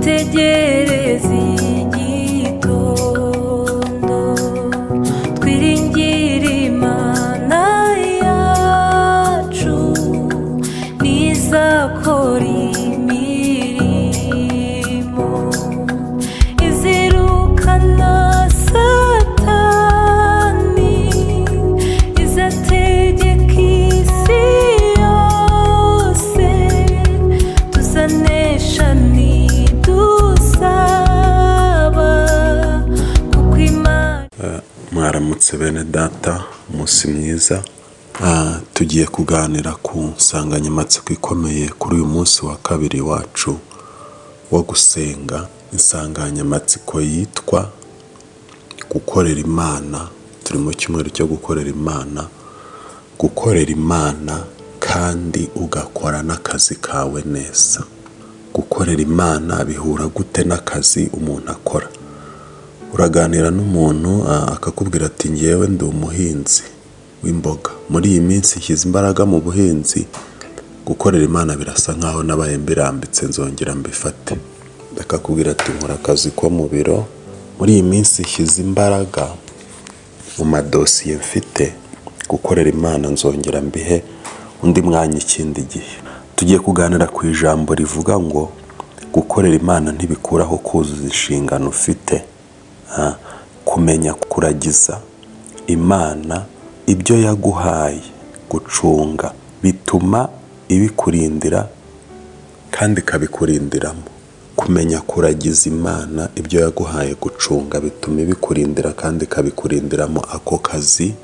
Dutegereze igitondo, twiringire Imana yacu, nizakora imirimo izirukana Satani, izategeka isi yose, tuzanesha nidusaba, kuko Imana Mwaramutse bene data, umunsi mwiza. Tugiye kuganira ku nsanganyamatsiko ikomeye kuri uyu munsi wa kabiri wacu wo gusenga, insanganyamatsiko yitwa gukorera Imana. Turi mu cyumweru cyo gukorera Imana, gukorera Imana kandi ugakora n'akazi kawe neza. Gukorera Imana bihura gute n'akazi umuntu akora? Uraganira n'umuntu akakubwira ati: "Ngewe ndi umuhinzi w'imboga, muri iyi minsi nshyize imbaraga mu buhinzi, gukorera Imana birasa nkaho nabaye mbirambitse, nzongera mbifate." Akakubwira ati: "Nkora akazi ko mu biro, muri iyi minsi nshyize imbaraga mu madosiye mfite, gukorera Imana nzongera mbihe undi mwanya ikindi gihe." Tugiye kuganira ku ijambo rivuga ngo gukorera Imana ntibikuraho kuzuza inshingano ufite. Kumenya kuragiza Imana ibyo yaguhaye gucunga bituma ibikurindira kandi ikabikurindiramo. Kumenya kuragiza Imana ibyo yaguhaye gucunga bituma ibikurindira kandi ikabikurindiramo. Ako kazi,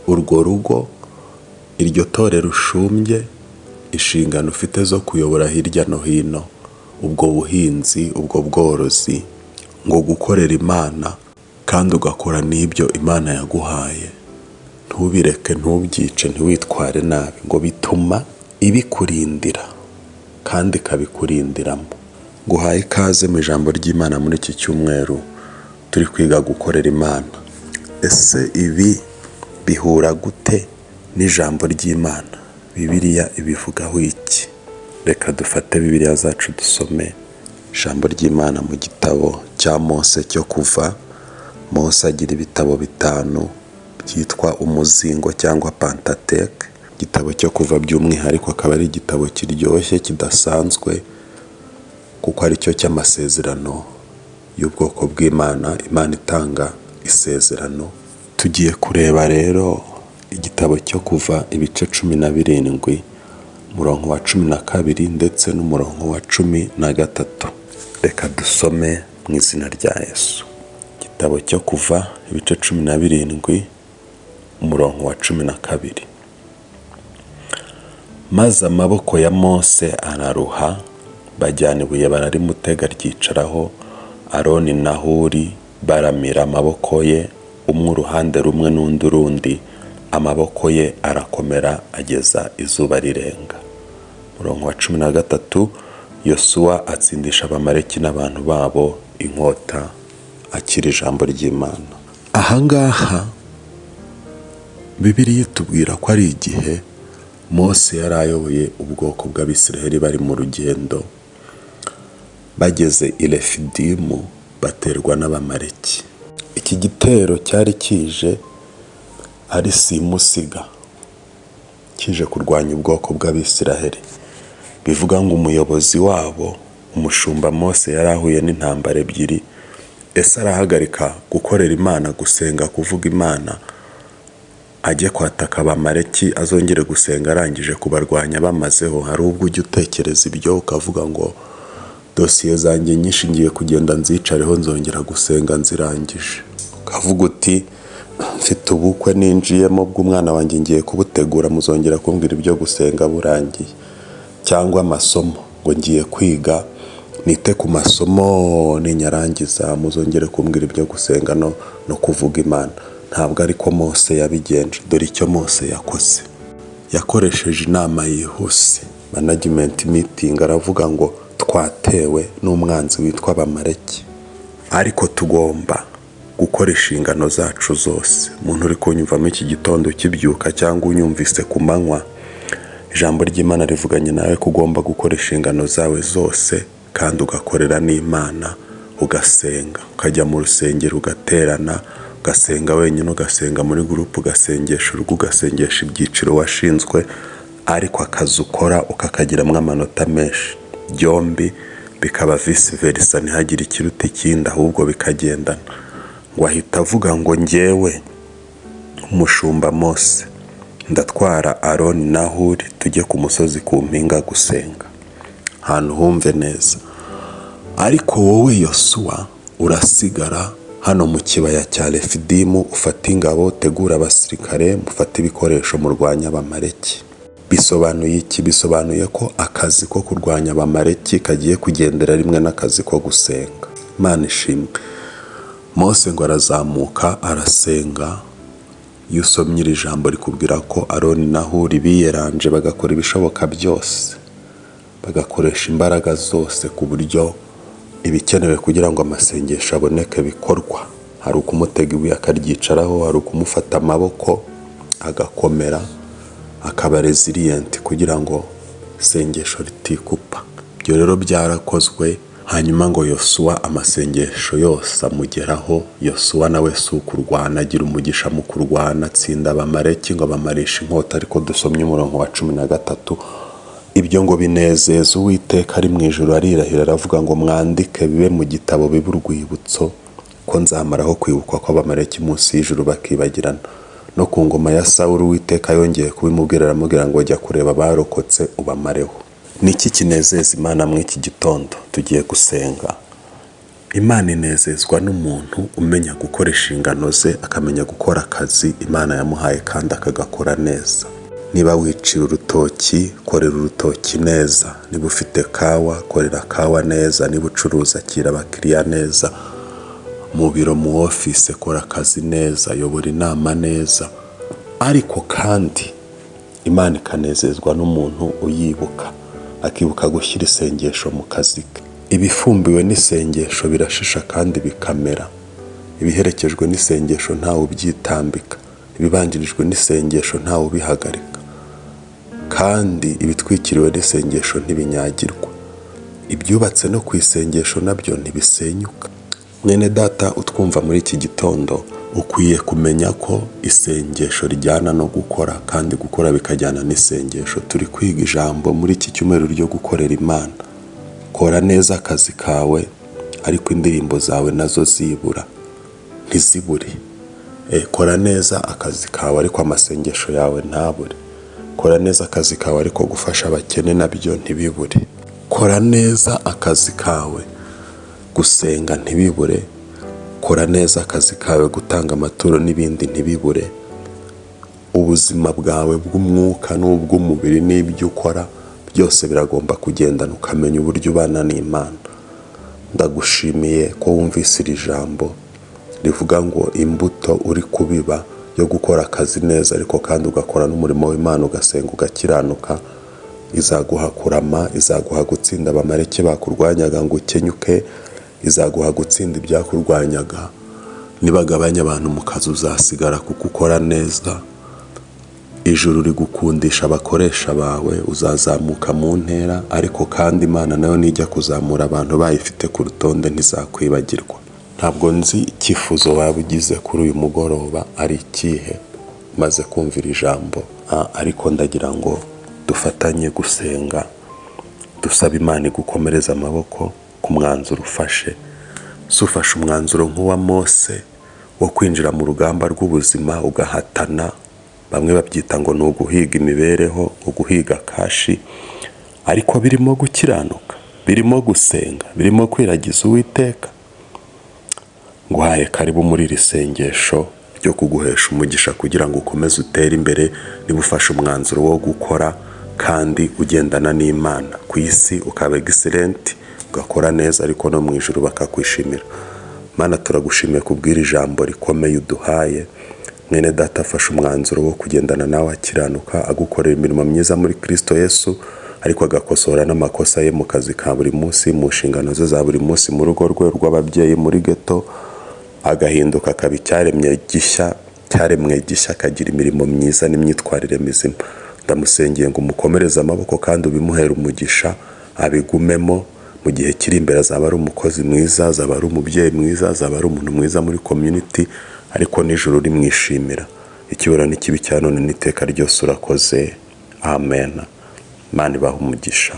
urwo rugo, iryo torero ushumbye, inshingano ufite zo kuyobora hirya no hino, ubwo buhinzi, ubwo bworozi, ngo gukorera Imana kandi ugakora n'ibyo Imana yaguhaye, ntubireke, ntubyice, ntiwitware nabi, ngo bituma ibikurindira kandi ikabikurindiramo. Nguhaye ikaze mu ijambo ry'Imana muri iki cyumweru turi kwiga gukorera Imana. Ese ibi bihura gute n'ijambo ry'Imana? Bibiliya ibivugaho iki? Reka dufate Bibiliya zacu dusome ijambo ry'Imana mu gitabo cya Mose cyo Kuva. Mose agira ibitabo bitanu byitwa umuzingo cyangwa Pentateuque. Igitabo cyo Kuva by'umwihariko akaba ari igitabo kiryoshye kidasanzwe, kuko ari cyo cy'amasezerano y'ubwoko bw'Imana, Imana itanga isezerano. Tugiye kureba rero igitabo cyo Kuva ibice 17, umurongo wa 12 ndetse n'umurongo wa 13. Reka dusome mu izina rya Yesu. Igitabo cyo Kuva ibice 17, umurongo wa 12: "Maze amaboko ya Mose araruha, bajyana ibuye bararimutega ryicaraho, Aroni na Huri baramira amaboko ye, umwe uruhande rumwe n'undi urundi, amaboko ye arakomera ageza izuba rirenga." Umurongo wa 13: "Yosuwa atsindisha Abamaleki n'abantu babo inkota." Akira ijambo ry'Imana. Ahangaha Bibiliya itubwira ko ari igihe Mose yari ayoboye ubwoko bw'Abisiraheli bari mu rugendo, bageze i Refidimu baterwa n'Abamaleki. Iki gitero cyari kije ari simusiga, kije kurwanya ubwoko bw'Abisiraheli. Bivuga ngo umuyobozi wabo, umushumba Mose, yari ahuye n'intambara ebyiri. Ese arahagarika gukorera Imana, gusenga, kuvuga Imana, ajye kwataka Abamaleki, azongere gusenga arangije kubarwanya bamazeho? Hari ubwo ujya utekereza ibyo ukavuga ngo dosiye zanjye nyinshi ngiye kugenda nzicareho, nzongera gusenga nzirangije. Ukavuga uti mfite ubukwe ninjiyemo bw'umwana wanjye, ngiye kubutegura, muzongera kumbwira ibyo gusenga burangiye. Cyangwa amasomo, ngo ngiye kwiga nite ku masomo, ninyarangiza muzongere kumbwira ibyo gusenga no kuvuga Imana. Ntabwo ariko Mose yabigenje. Dore icyo Mose yakoze: yakoresheje inama yihuse, management meeting, aravuga ngo twatewe n'umwanzi witwa Abamaleki, ariko tugomba gukora inshingano zacu zose. Umuntu uri kunyumvamo iki gitondo ukibyuka cyangwa unyumvise ku manywa, ijambo ry'Imana rivuganye nawe ko ugomba gukora inshingano zawe zose. kandi ugakorera n'Imana, ugasenga, ukajya mu rusengero ugaterana, ugasenga wenyine, ugasenga muri groupe, ugasengesha urugo, ugasengesha ibyiciro washinzwe, ariko akazi ukora ukakagiramo amanota menshi. Byombi bikaba vice versa, ntihagire ikiruta ikindi, ahubwo bikagendana. Ngo ahita avuga ngo: "Njyewe umushumba Mose ndatwara Aroni na Huri, tujye ku musozi ku mpinga gusenga." Ahantu humve neza. "Ariko wowe Yosuwa urasigara hano mu kibaya cya Refidimu, ufate ingabo, utegure abasirikare, mufate ibikoresho, murwanya Abamaleki." Bisobanuye iki? Bisobanuye ko akazi ko kurwanya Abamaleki kagiye kugendera rimwe n'akazi ko gusenga. Imana ishimwe. Mose ngo arazamuka, arasenga. Iyo usomye iri jambo rikubwira ko Aroni na Huri biyeranje, bagakora ibishoboka byose, bagakoresha imbaraga zose ku buryo ibikenewe kugira ngo amasengesho aboneke bikorwa. Hari ukumutega ibuye akaryicaraho, hari ukumufata amaboko agakomera, akaba resilient kugira ngo isengesho ritikupa. Ibyo rero byarakozwe. Hanyuma ngo Yosuwa amasengesho yose amugeraho. Yosuwa nawe si ukurwana, agira umugisha mu kurwana, atsinda Abamaleki, ngo abamarisha inkota. Ariko dusomye umurongo wa 13, ibyo ngo binezeza Uwiteka ari mu ijuru, arirahira, aravuga ngo: "Mwandike bibe mu gitabo, bibe urwibutso, ko nzamaraho kwibukwa kw'Abamaleki munsi y'ijuru bakibagirana." No ku ngoma ya Sawuli Uwiteka yongeye kubimubwira, aramubwira ngo: "Jya kureba abarokotse ubamareho." Ni iki kinezeza Imana muri iki gitondo tugiye gusenga? Imana inezezwa n'umuntu umenya gukora inshingano ze, akamenya gukora akazi Imana yamuhaye kandi akagakora neza. Niba wicira urutoki, korera urutoki neza. Niba ufite kawa, korera kawa neza. Niba ucuruza, akira abakiriya neza. Mu biro, mu office, kora akazi neza, yobora inama neza. Ariko kandi Imana ikanezezwa n'umuntu uyibuka, akibuka gushyira isengesho mu kazi ke. Ibifumbiwe n'isengesho birashisha kandi bikamera. Ibiherekejwe n'isengesho ntawe ubyitambika, ibibanjirijwe n'isengesho ntawe ubihagarika, kandi ibitwikiriwe n'isengesho ntibinyagirwa. Ibyubatse no ku isengesho nabyo ntibisenyuka. Mwene Data utwumva muri iki gitondo, ukwiye kumenya ko isengesho rijyana no gukora, kandi gukora bikajyana n'isengesho. Turi kwiga ijambo muri iki cyumweru ryo gukorera Imana. Kora neza akazi kawe, ariko indirimbo zawe nazo zibura ntizibure. Kora neza akazi kawe, ariko amasengesho yawe ntabure. Kora neza akazi kawe, ariko gufasha abakene nabyo ntibibure. Kora neza akazi kawe, gusenga ntibibure. Kora neza akazi kawe, gutanga amaturo n'ibindi ntibibure. Ubuzima bwawe bw'umwuka n'ubw'umubiri n'ibyo ukora byose biragomba kugendana, ukamenya uburyo ubana n'Imana. Ndagushimiye ko wumvise iri jambo rivuga ngo imbuto uri kubiba yo gukora akazi neza, ariko kandi ugakora n'umurimo w'Imana, ugasenga, ugakiranuka, izaguha kurama, izaguha gutsinda Abamaleki bakurwanyaga ngo ukenyuke, izaguha gutsinda ibyakurwanyaga. Nibagabanya abantu mu kazi, uzasigara kuko ukora neza. Ijuru rigukundisha abakoresha bawe, uzazamuka mu ntera. Ariko kandi Imana nayo nijya kuzamura abantu bayifite ku rutonde ntizakwibagirwa. Ntabwo nzi icyifuzo waba ugize kuri uyu mugoroba ari ikihe maze kumvira ijambo, ariko ndagira ngo dufatanye gusenga, dusaba Imana igukomereza amaboko ku mwanzuro ufashe. Si ufashe umwanzuro nk'uwa Mose wo kwinjira mu rugamba rw'ubuzima ugahatana, bamwe babyita ngo ni uguhiga imibereho, uguhiga cash, ariko birimo gukiranuka, birimo gusenga, birimo kwiragiza Uwiteka. Nguhaye karibu muri iri sengesho ryo kuguhesha umugisha kugira ngo ukomeze utere imbere. Niba ufashe umwanzuro wo gukora kandi ugendana n'Imana, ku isi ukaba excellent, ugakora neza, ariko no mu ijuru bakakwishimira. Mana, turagushimiye kubw'iri ijambo rikomeye uduhaye. Mwene Data afashe umwanzuro wo kugendana nawe, akiranuka, agukorera imirimo myiza muri Kirisito Yesu, ariko agakosora n'amakosa ye mu kazi ka buri munsi, mu nshingano ze za buri munsi, mu rugo rwe rw'ababyeyi, muri ghetto, agahinduka akaba icyaremwe gishya, cyaremwe gishya, akagira imirimo myiza n'imyitwarire mizima. Ndamusengeye ngo umukomereze amaboko kandi ubimuhere umugisha, abigumemo. Mu gihe kiri imbere azaba ari umukozi mwiza, azaba ari umubyeyi mwiza, azaba ari umuntu mwiza muri community, ariko nijoro rimwishimira. Icyubahiro n'ikibe icyawe none n'iteka ryose, urakoze, amen. Imana ibahe umugisha.